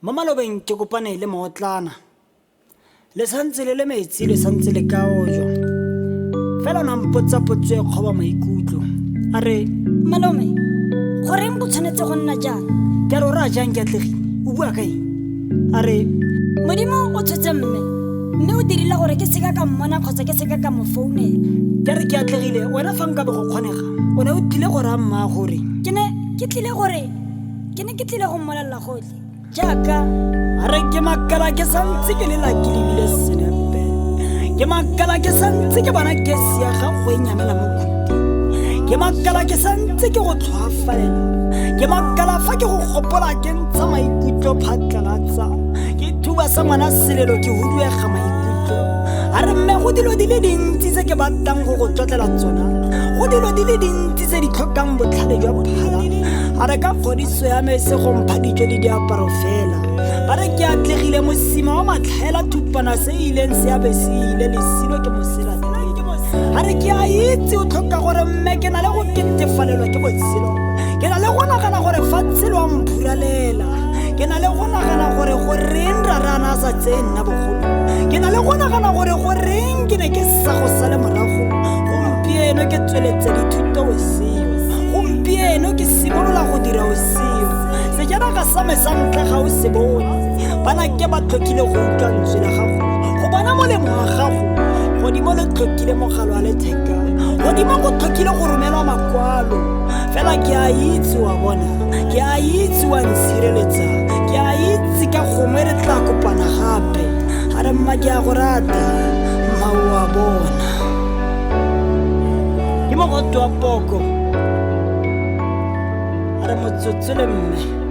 Mo malobeng ke kopane le mootlana. Le santse le le metsi, le santse le ka ojwa. Fela o ne a mpotsa potso e kgoba maikutlo. A re. Malome, goreng go tshwanetse go nna jaana? Ke a re o raya jang Keatlegile? O bua ka eng? A re. Modimo o tshotse mme, mme o dirile gore ke seka ka mmona kgotsa ke seka ka mo founela. Ke a re Keatlegile, wena fa nkabe go kgonega, o ne o tlile go raya mmaago reng? Ke ne ke tlile gore Ke ne ke tlile go mmolelela gotlhe jaaka A re ke makala ke santse ke lela ke lebile senepe. Ke makala ke santse ke bona kesi ya gago e nyamela mo khuting. Ke makala ke santse ke go tlhoafalela. Ke makala fa ke go gopola ke ntsha maikutlo phatlalatsa. Ke thuba sa ngwana selelo ke huduega maikutlo. A re mme go dilo di le dintsi tse ke batlang go go tlotlela tsona. Go dilo di le dintsi tse di tlhokang botlhale jwa phala. A re ka kgodiso ya me e se go mpha dijo le diaparo fela. Ba re ke atlegile mosima wa matlhaela thupana se ileng se abe se ile lesilo ke mosela. A re ke a itse o tlhoka gore mme ke na le go ketefalelwa ke botshelo. Ke na le go nagana gore fa tshelo a mphuralela. Ke na le go nagana gore goreng rarana a sa tseye nna bogolo. Ke na le go nagana gore goreng ke ne ke sa go sale morago. Gompieno ke tsweletse dithuto o seo. Gompieno ke simolola go dira o seo. Sejanaga sa me sa ntlha ga o se bone. Bana ke ba tlhokile go utlwa ntswe la gago, go bona molemo wa gago. Godimo le tlhokile mogala wa letheka. Godimo go tlhokile go romelwa makwalo. Fela ke a itse wa bona, ke a itse wa ntshireletsa, ke a itse ka gongwe re tla kopana gape. A re mma ke a go rata, mma o a bona. Ke mogote wa poko. A re motsotso le mme.